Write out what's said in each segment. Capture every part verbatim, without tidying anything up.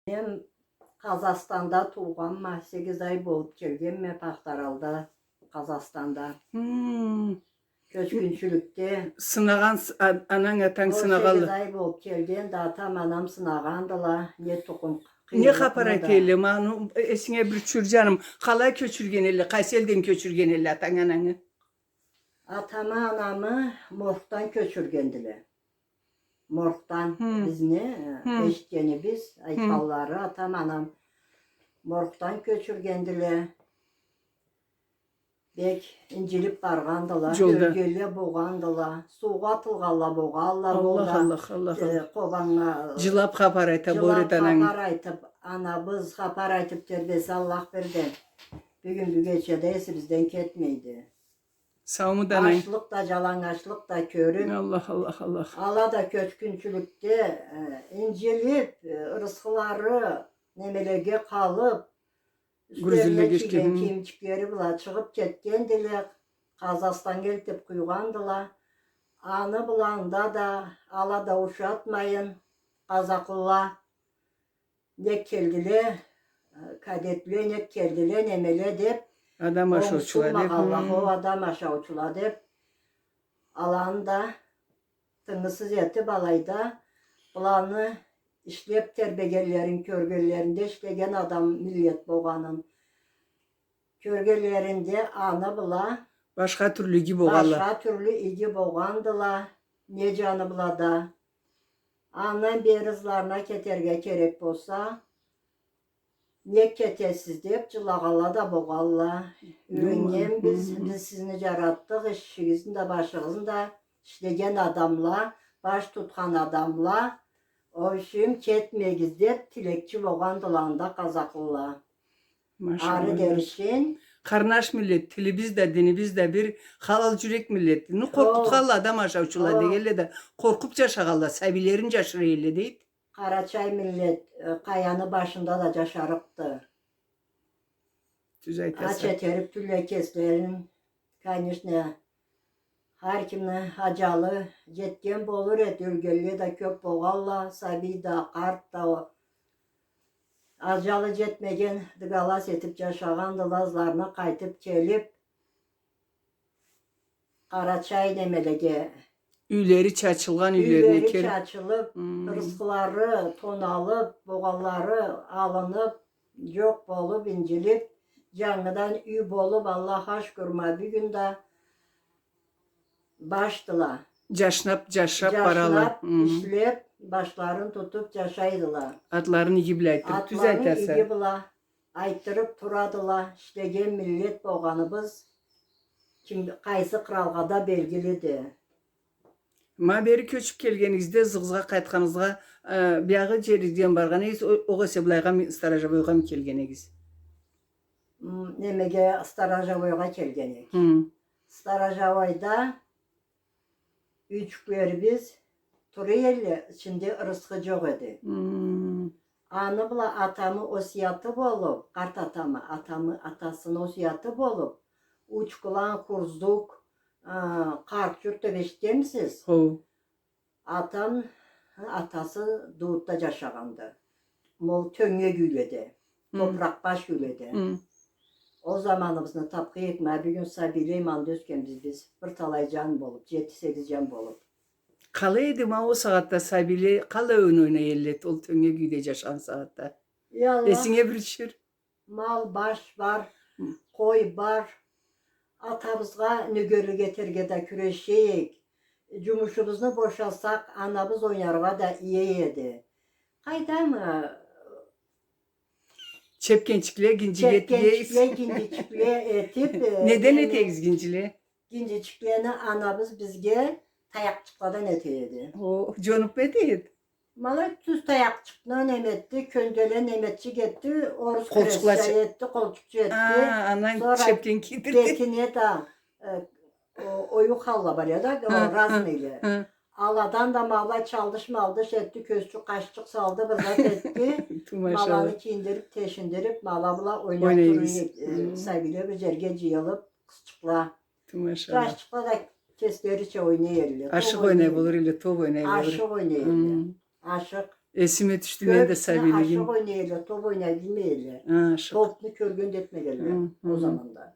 Мен Къазахстанда туугъанма, сегиз ай болуп келгенме Пахтаралда, Къазахстанда. Хм. Кёчгюнчюлюкде. Сынагъан с-, а-, ананг, атанг сынагъанла. Ол сегиз ай болуп келгенде атам, анам сынагъандыла, не тукъум. Не хапар айта элле, ма, ну, эсинге бир тюшюр, джаным. Къалай кёчюрген элле, къайсы элден кёчюрген элле атанг, анангы? Атамы, анамы моргдан кёчюргендиле. Моргдан. Хм. Бизни, э, хм, эшитгенибиз, хм, айтханлары, атам, анам моргдан кёчюргендиле. Бек инджилип баргъандыла, джолда ёлгенле болгъандыла, суугъа атылгъанла болгъандыла, Аллах, Аллах, Аллах, э, Аллах. Къобаннга, э, джылап хапар айта, джылап хапар айтып, анабыз хапар айтып тербесе Аллах бирден. Бюгюн бу кечеде эсибизден кетмейди. Саумуду ананг? Ачлыкъ да, джалангачлыкъ да кёрюп. Аллах, Аллах, Аллах. Ала да кёчгюнчюлюкде, э, инджилип, э, ырысхылары немелеге къалып, юслерине кийген кийимчиклери бла чыгъып кетгендиле, Къазахстаннга элтип къуйгъандыла. Аны бла анда да, ала да ушатмайын, къазахлыла нек келдиле, э, кадетле нек келдиле, немеле деп, адам ашаучула деп, хо, адам ашаучула деп, аланы да тынгысыз этип, алайда, быланы ишлеп тербегенлерин кёргенлеринде, ишлеген адам миллет болгъанын кёргенлеринде, аны бла башха тюрлю иги болгъанла. Башха тюрлю иги болгъандыла, не джаны бла да. Андан бери ызларына кетерге керек болса, нек кетесиз деп джылагъанла да болгъанла. Юреннгенбиз, биз сизни джаратдыкъ, ишигизни да, башыгъызны да, ишлеген адамла, баш тутхан адамла, в общем, кетмегиз деп тилекчи болгъандыла анда къазахлыла. Машалла. Ары дери ючюн. Къарнаш миллет, тилибиз да, динибиз да бир, халал джюрек миллет. Ну, къоркъутханла адам ашаучула дегенле да, къоркъуп джашагъанла, сабийлерин джашыра элле дейди. Къарачай миллет, э, къаяны башында да джашарыкъды. Тюз айтаса. Ач этерик тюлле кеслерин, конечно, хар кимни аджалы джетген болур эди, ёлгенле да кёп болгъанла, сабий да, къарт да. Аджалы джетмеген дыгалас этип джашагъандыла, ызларына къайтып келип, Къарачай немелеге. Юйлери чачылгъан, юйлерине келип. Юйлери чачылып, ырысхылары тоналып, болгъанлары алынып, джокъ болуп, инджилип, джангыдан юй болуп, Аллахха шукур, ма бюгюн да башдыла. Джашнап, джашап барала. Джашнап, ишлеп, башларын тутуп джашайдыла. Атларын иги бла айтдырып, тюз айтаса. Атларын иги бла айтдырып турадыла, ишлеген миллет болгъаныбыз ким, къайсы къралгъа да белгилиди. Ма бери кёчюп келгенигизде, ызыгъызгъа къайтханыгъызгъа, э, биягъы джеригизден баргъан эдигиз, о-, огъесе былайгъамы, Сторожевойгъамы келген эдигиз? М, немеге, Сторожевойгъа келген эдик. Хы. Сторожевойда юйчюклерибиз тура элле, ичинде ырысхы джокъ эди. Хм. Аны бла атамы осуяты болуп, къарт атамы, атамы, атасыны осуяты болуп, Учкулан, Хурзук, а, Къарт-Джурт деп эшитгенмисиз? Хо. Атам, атасы Дуутда джашагъанды. Ма ол тёнгек юйледе, хм, топуракъ баш юйледе. Хм. Ол заманыбызны тапхы эдик, ма бюгюн сабийлей ма анда ёсгенбиз биз, бир талай джан болуп, джети-сегиз джан болуп. Къалай эди ма ол сагъатда сабийле, къалай ойнай элле эди ол тёнгек юйде джашагъан сагъатда? Я Аллах. Эсинге бир тюшюр. Мал баш бар, хм, къой бар. Атабызгъа нёгерлик этерге да кюреше эдик. Джумушубузну бошасакъ, анабыз ойнаргъа да ие эди. Къайдам, э, чепкенчикле, гинджиге тиге эдигиз. Чепкенчикле, гинджичикле этип, э, неден эте эдигиз гинджиле? Гинджичиклени анабыз бизге таякъчыкъладан эте эди. О, джонукъ эте эди. Ма алай тюз таякъчыкъны неме этди, кёнделе неметчик этди, орус къолчукъла крестча этди, къолчукъча этди. А, андан чепкен кийдирди. Сора бетине да, э, о, оюу халла бар эди, о, хы, разныйле. Хы. Аладан да ма алай чалдыш-малдыш этди, кёзчюк-къашчыкъ салды, бир зат этди. Ту машалла. Ма аланы кийиндирип, тешиндирип, ма ала бла ойнап тура эдик, э, хы, сабийле бир джерге джыйылып, къызчыкъла. Ту машалла. Джашчыкъла да кеслерича ойнай элле. Ашыкъ ойнай болур элле, топ ойнай болур. Ашыкъ ойнай элле. Хм. Ашыкъ. Эсиме тюшдю, мен да сабийлигим. Ашыкъ ойнай эдиле, топ ойнай билмей эдиле. Топну кёрген да этмегенле ол заманда.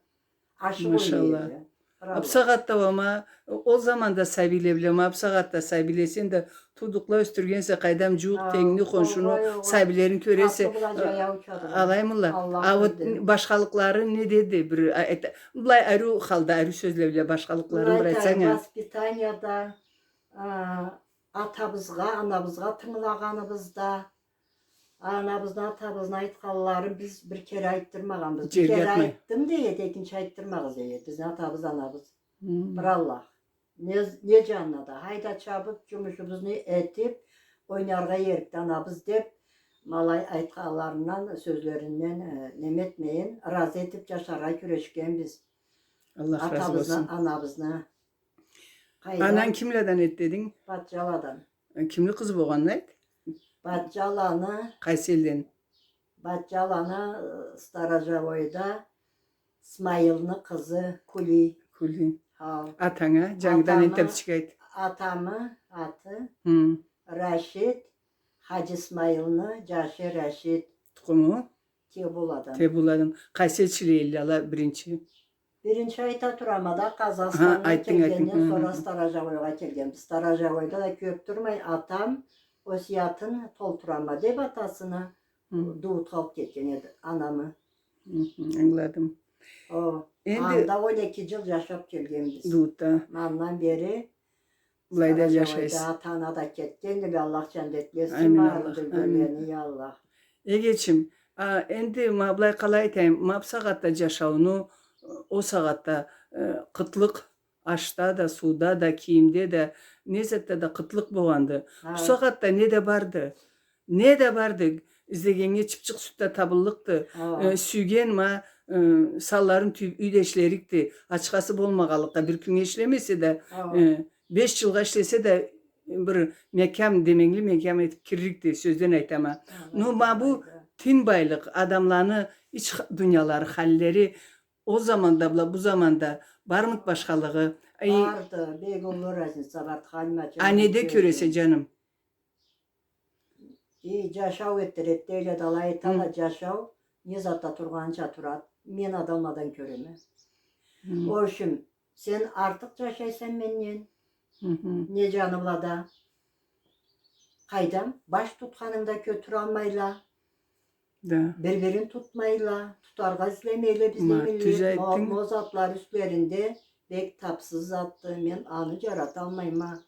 Ашыкъ ойнай эдиле. Машалла. Бусагъатда уа, ол заманда сабийле бла, ма бусагъатда сабийле, сен да туудукъла, ёсдюргенсе, къайдам, джууукъ тенгни, хоншуну сабийлерин кёресе, алаймыла. А вот башхалыкълары недеди? Бир, былай, ариу халда, ариу сёзле бла башхалыкъларын бир айтсанг а. Воспитанияда, атабызгъа, анабызгъа тынгылагъаныбызда, анабызны, атабызны айтханларын биз бир кере айтдырмагъанбыз. Бир кере айтдым дей эди, экинчи айтдырмагъыз дей эди бизни атабыз, анабыз. Бир Аллах. Не, не джанына да. Хайда чабыб, джумушубузну этиб, ойнаргъа эрикди анабыз деб, ма алай айтханларындан, сёзлеринден, э, неме этмейин, разы этиб джашаргъа кюрешгенбиз. Аллах разы болсун. Атабызны, анабызны. Ананг кимледен эди дединг? Батчаладан. Э, кимни къызы болгъанын айт. Батчаланы. Къайсы элден? Батчаланы, э, Сторожевойда Смайылны къызы Кули. Кули. Хау. Атанга джангыдан энтда бир кесек айт. Атамы аты Рашид, Хаджи Смайылны джашы Рашид. Тукъуму? Тебуладан. Тебуладан. Къайсы элчиле эдиле ала биринчи? Биринчи айта турама да, Къазахстандан келгенден сора Сторожевойгъа келгенбиз. Сторожевойда да кёб турмай, атам осиятын толтурама деб атасына Дуутха алыб кетген эди анамы. Ангыладым. О, энди анда он эки джыл джашаб келгенбиз. Дуутда. Андан бери былайда джашайсыз. Сторожевойда ата-ана да кетген эди, Аллах джандетли этсин барын да ёлгенлени, я Аллах. Эгечим, а, энди ма былай къалай айтайым, ма бусагъатда джашауну, ол сагъатда, э, къытлыкъ, ашда да, сууда да, кийимде да, не затда да къытлыкъ болгъанды. Бусагъатда не да барды. Не да барды, излегеннге чыпчыкъ сют да табыллыкъды. Э, сюйген ма, э, санларын тюйюб юйде ишлерикди. Ачхасы болмагъанлыкъгъа, бир кюннге ишлемесе да, э, беш джылгъа ишлесе да, бир мекям, деменгили мекям этиб киририкди, сёзден айтама. Ну, ма бу тин байлыкъ, адамланы ич ха-, дуниялары, халлери, ол заманда бла бу заманда бармыды башхалыгъы? Барды, бек уллу разница барды, Халимаджан. А неде кёресе, джаным? Эй, джашау этдиреди дейле да, алай айтала, джашау не затда тургъаныча турады. Мен адамладан кёреме. Ол ючюн сен артыкъ джашайса менден, не джаны бла да. Къайдам, баш тутханынг да кётюралмайла. Да. Бир-бирин тутмайла, тутаргъа излемейле бизни миллет. Ма, тюз айтдынг. Ма ол затлары юслеринде бек тапсыз затды. Мен аны джараталмайма.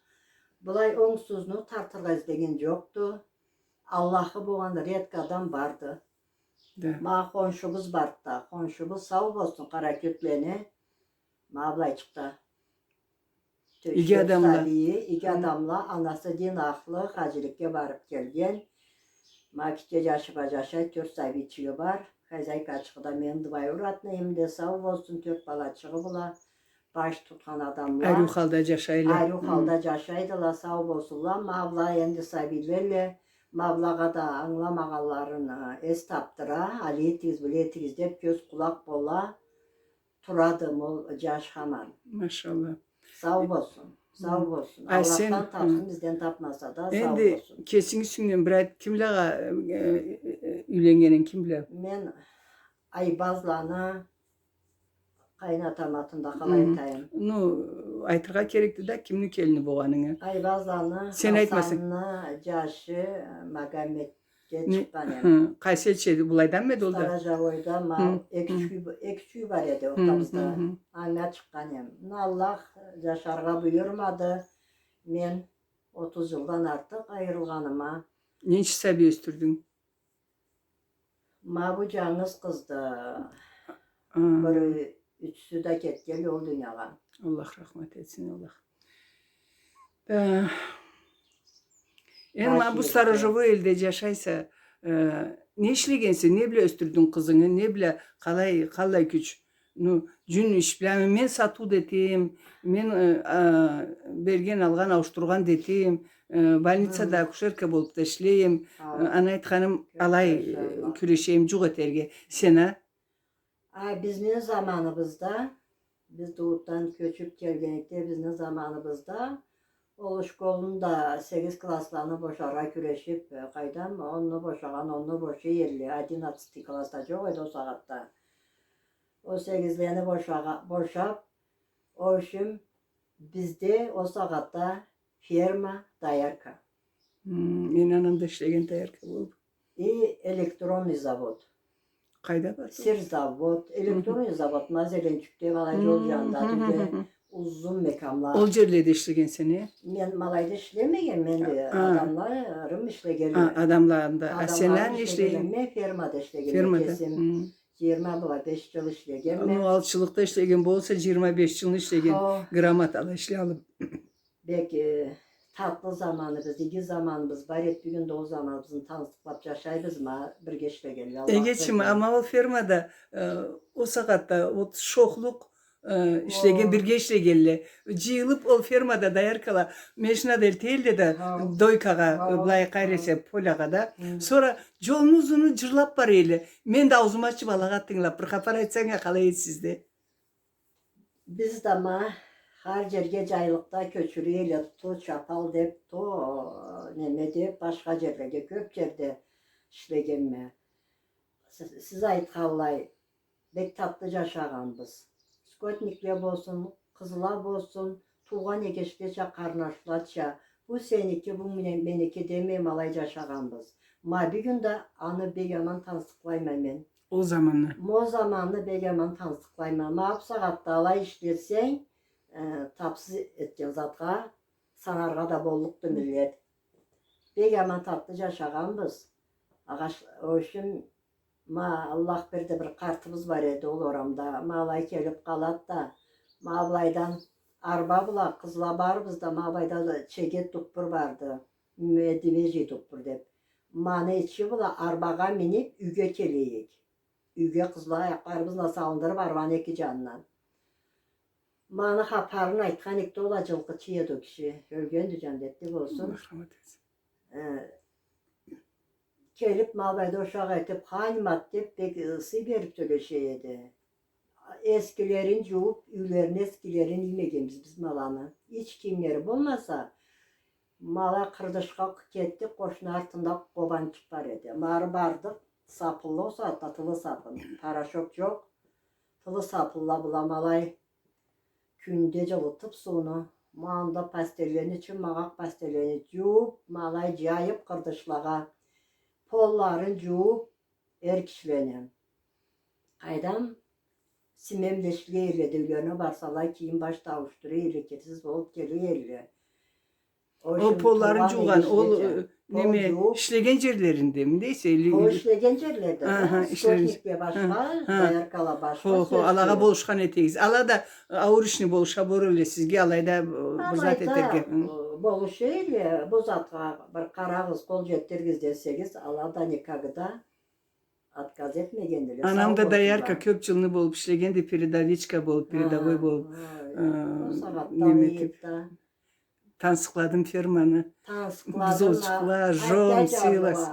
Былай онгсузну тартыргъа излеген джокъду. Аллахы болгъан редко адам барды. Да. Ма хоншубуз барды да. Хоншубуз сау болсун, Къаракётлени. Ма былайчыкъда. Иги адамла. Тёрт сабийи, иги адамла, анасы дин ахлы, хаджиликге барыб келген. Ма гитче джашы бла джашай, тёрт сабийчиги бар. Хозяйкачыгъы да мени двоюродныйым да, сау болсун, тёрт балачыгъы бла баш тутхан адамла. Ариу халда джашайла. Ариу халда джашайдыла, сау болсунла. Ма была энди сабийлелле, ма былагъа да ангыламагъанларын, э, эс табдыра, алай этигиз, былай этигиз деб кёз-къулакъ бола. Турады ол джаш хаман. Машалла. Сау болсун. Сау болсун. Аллахдан тапсын, бизден тапмаса да, сау болсун. Энди кесинги юсюнгден бир айт, кимле, э, э, юйленнгенинг ким бла? Мен Айбазланы, къайнатам атын да къалай айтайым. Ну, айтыргъа керекди да, кимни келини болгъанынгы. Айбазланы, сен айтмасанг. Хасанны джашы Магомет. Чыкъгъан эм. Къайсы элчи эди, былайданмы эди ол да? Сторожевойда ма эки ючюй, эки ючюй бар эди ортабызда. Анга чыкъгъан эм. Муна Аллах джашаргъа буюрмады. Мен отуз джылдан артыкъ айырылгъаныма. Ненча сабий ёсдюрдюнг? Ма бу джангыз къызды. Бир ючюсю да кетгенле ол дуниягъа. Аллах рахмат этсин, Аллах. Да. Энди ма бу сторожевой элде джашайса, э, не ишлегенсе, не бла ёсдюрдюнг къызынгы, не бла, къалай, къаллай кюч? Ну, джюн иш бламы, мен сатыу да этем, мен, э, а, берген, алгъан, ауушдургъан да этем, э, больницада акушерка болуб да ишлейме, э, аны айтханым алай, э, кюрешейим, джукъ этерге. Сен а? А бизни заманыбызда, биз Дуутдан кёчюб келгенликде, бизни заманыбызда Ол школну да сегиз классланы бошаргъа кюрешип, э, къайдам, онну бошагъан, онну бошай элле, одиннадцатый класс да жокъ эди ол сагъатда. Ол сегизлени бошагъа-, бошап, ол ючюн бизде ол сагъатда ферма, доярка. Хм, мени анам да ишлеген доярка болуп. И электронный завод. Къайда бар? Сирзавод, электронный завод, ма Зеленчукде, ма алай жол жанында, тюбде узун мекямла. Ол жерледе ишлегенсе, э? Мен ма алайда ишлемегенме, мен да адамларым ишлегенле. Адамларында. А сен ишлеген? Мен фермада ишлегенме. Фермада. Кесим жыйырма бла беш жыл ишлегенме. Ну, алчылыкъда ишлеген болса, жыйырма беш жылны ишлеген. Хо. Грамотала ишлей алып. Бек, э, татлы заманыбыз, иги заманыбыз бар эди, бюгюн да ол заманыбызны тансыкълап жашайбыз, ма бирге ишлегенле. Эгечим, ама ол фермада, э, ол сагъатда вот шохлукъ, э, ишлеген, бирге ишлегенле. Жыйылып ол фермада дояркала машинада элтей элле да, дойкагъа, э, былай къайры эсе, полягъа да. Сора жолну узунун жырлап бара элле. Мен да аузуму ачып алагъа тынгылап, бир хапар айтсанг а, къалай эди сизде? Биз да ма хар жерге жайлыкъда кёчюре элле, то Чапал деп, то, э, неме деп, башха жерлеге, кёп жерде ишлегенме. Сиз, сиз айтханлай, бек татлы жашагъанбыз. Скотникле болсун, къызла болсун, туугъан эгечлеча, къарнашлача, бу сеники, бу мене-, меники демей, ма алай жашагъанбыз. Ма бюгюн да аны бек аман тансыкълайма мен. Ол заманны. Ма ол заманны бек аман тансыкълайма. Ма бусагъатда алай ишлесенг, э, тапсыз этген затха санаргъа да боллукъду миллет. Бек аман татлы жашагъанбыз. Агъач, ол ючюн ма Аллах берди, бир къартыбыз бар эди ол орамда. Ма алай келип къалад да, ма былайдан арба бла къызла барыбыз да, ма былайда да чегет дуппур барды. Медвежий дуппур деп. Маны ичи бла арбагъа минип, юйге келейик. Юйге къызла аякъларыбызны салындырып арбаны эки жанындан. Маны хапарын айтхан эдик да, ол а жылкъычы эди ол киши. Ёлгенди, жаннетли болсун. Аллах рахмат этсин. Э, келип, ма былайда ушакъ этип, ханимат деп бек, э, сый берип сёлеше эди. Эскилерин жууп, юйлерин, эскилерин иймегенбиз биз ма аланы. Ич кийимлери болмаса, ма алай къырдышха кетдик, къошну артында Къобанчыкъ бар эди. Ма ары бардыкъ, сапынла ол сагъатда, тылы сапын. Порошок жокъ. Тылы сапынла бла ма алай кюнде жылытып сууну, ма анда пастеллени, чыммакъ пастеллени жууп, ма алай жайып къырдышлагъа, полларын жууп, эр кишилени. Къайдам, симен бла ишлей элле да, юйлерине барсала, кийим баш да ауушдура элле, кирсиз болуп келе элле. Ол полларын жуугъан, ол, э, неме, ишлеген жерлеринде ми дейсе, или... Хо, ишлеген жерлерде да, скотникле башха, дояркала башха. Хо, хо, алагъа болушхан этегиз. Ала да, э, ауур ишни болуша бор элле сизге, алайда, э, бир зат этерге. Алайда, э, болуша элле, бу затха бир къарагъыз, къол жетдиригиз десегиз, ала да никогда отказ этмегендиле. Анам да доярка кёп жылны болуп ишлегенди, передовичка болуп, передовой болуп, э, неме этип. Тансыкъладым ферманы. Тансыкъладым. Бузоучукъла, жон, сыйлас.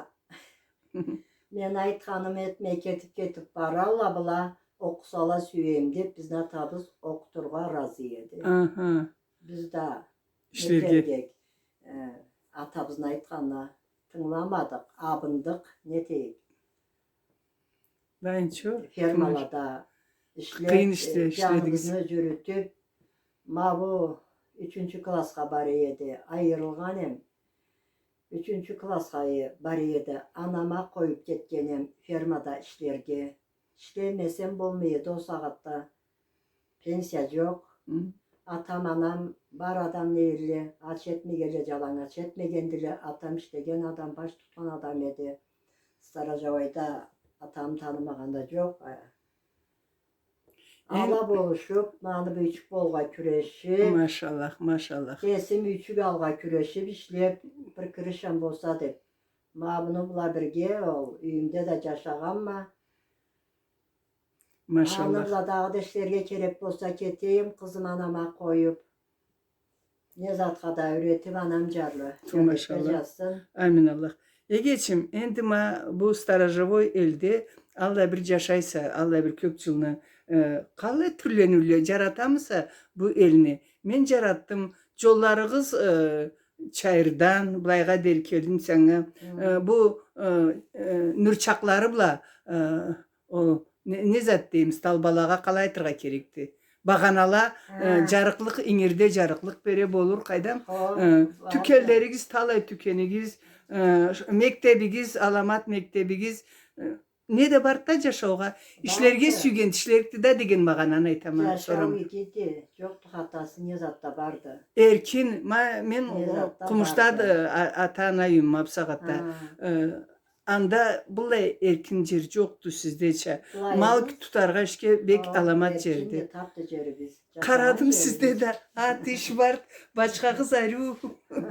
Мен айтханымы этмей кетип-кетип баралла была, окъусала сюеме деп, бизни атабыз окъутургъа ыразы эди. Аха. Биз да ишлерге, э, атабызны айтханына тынгыламадыкъ, абындыкъ, не этейик. Фермалада ишлеп, къыйын ишле, э, ишледигиз. Жаныбызны жюрютюп, ма бу ючюнчю классха бара эди, айырылгъан эм. Ючюнчю классха, э, бара эди, анама къоюп кетген эм фермада ишлерге. Ишлемесем болмай эди ол сагъатда. Пенсия жокъ. Атам, анам бар адам эдиле, ач этмегенле, жалангач этмегендиле. Атам ишлеген адам, баш тутхан адам эди. Сторожевойда атамы танымагъан да жокъ. Ала болушуп, маны бюйчюк болургъа кюрешип. Машаллах, машаллах. Кесим юйчюк алыргъа кюрешип, ишлеп, бир киришем болса деп. Ма муну бла бирге ол юйюмде да жашагъанма. Машаллах. Аны бла дагъыда ишлерге керек болса кетейим, къызым анама къоюп. Не затха да юретип, анам жарлы. Ту, машаллах. Амин Аллах. Эгечим, энди ма бу сторожевой элде аллай бир жашайса, аллай бир кёп жылны, э, къалай тюрлениуле жаратамыса бу элни? Мен жаратдым, Джолларыгъыз, э, чайырдан былайгъа дери келдим санга. Хы. Э, бу, э, э, нюрчакълары бла, э, о, не, не зат деймиз, талбалагъа къалай айтыргъа керекди? Багъанала, э, хы, джарыкълыкъ, ингирде джарыкълыкъ бере болур, къайдам. Хо, э, барды. Тюкенлеригиз, талай тюкенигиз, э, ш-, мектебигиз, аламат мектебигиз, э, не да барды да джашаугъа. Ишлерге сюйген тишлерикди да деген магъананы айтама, сорама. Джашау игиди, джокъду хатасы, не зат да барды. Эркин, ма, мен, не зат да барды. Къумушда, э, а-, ата-ана юйюм ма бусагъатда. Хы. Э, анда быллай эркин джер джокъду сиздеча. Былай мал тутаргъа ишге бек аламат джерди. Эркинди, тапты джерибиз. Къарадым сизде да, ат, иш бар, бачхагъыз ариу.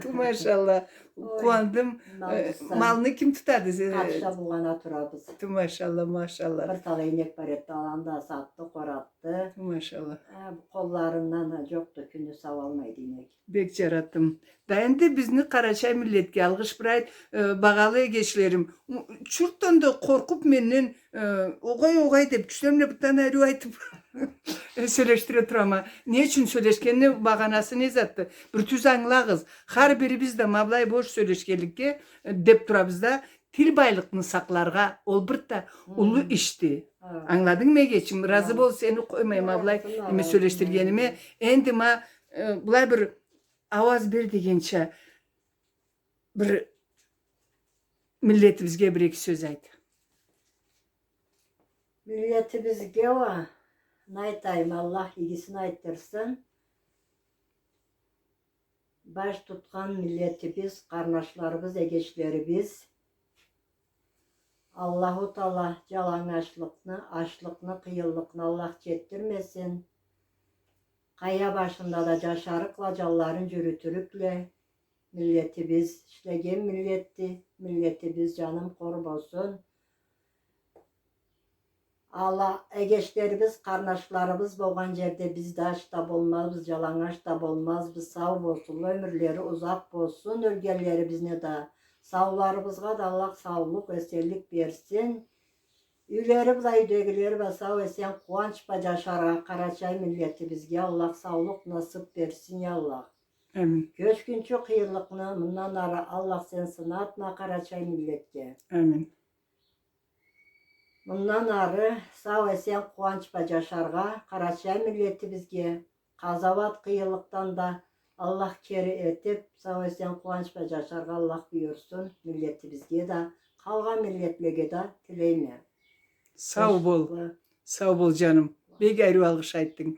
Ту машалла. Ой, къууандым. Э, малны ким тутады? Къатышда болгъан турабыз. Ту машалла, машалла. Бир талай инек бар эди, аланы да сатды, къоратды. Ту машалла. Э, къолларындан джокъду, кюню сауалмайды инек. Бек джаратдым. Да энди бизни къарачай миллетге алгъыш бир айт, э, багъалы эгечлерим. Чуртдан да къоркъуб менден, э, огъай, огъай деб, кючлерим бла бутдан ариу айтыб, э, сёлешдире турама. Не ючюн сёлешгенни багъанасы не затды? Бир тюз ангылагъыз. Хар бирибиз да ма былай бош сёлешгенликге, э, деб турабыз да, тил байлыкъны сакъларгъа, ол бир да уллу ишди. Ангыладынгмы, эгечим? Разы бол, сени къоймайма былай неме сёлешдиргениме. Энди ма, э, былай бир ауаз бер дегенча, бир миллетибизге бир-эки сёз айт. Миллетибизге уа не айтайым, Аллах игисин айтдырсын. Баш тутхан миллетибиз, къарнашларыбыз, эгечлерибиз. Аллаху Таала джалангачлыкъны, ачлыкъны, къыйынлыкъны Аллах джетдирмесин. Къая башында да джашарыкъла, джанларын джюрютюрюкле. Миллетибиз ишлеген миллетди. Миллетибиз, джаным, къор болсун. Ала эгечлерибиз, къарнашларыбыз болгъан джерде биз да ач да болмазбыз, джалангач да болмазбыз. Сау болсунла, ёмюрлери узакъ болсун ёлгенлерибизни да. Сауларыбызгъа да Аллах саулукъ, эсенлик берсин. Юйлери бла, юйдегилери бла сау-эсен, къууанч бла джашаргъа къарачай миллетибизге Аллах саулукъ насыб берсин, я Аллах. Амин. Кёчгюнчю къыйынлыкъны мындан ары Аллах сен сынатма къарачай миллетге. Амин. Мындан ары сау-эсен, къууанч бла джашаргъа къарачай миллетибизге, къазауат, къыйынлыкъдан да Аллах кери этиб, сау-эсен, къууанч бла джашаргъа Аллах буюрсун, миллетибизге да, къалгъан миллетлеге да тилейме. Сау бол. Сау бол, джаным. Бек ариу алгъыш айтдынг.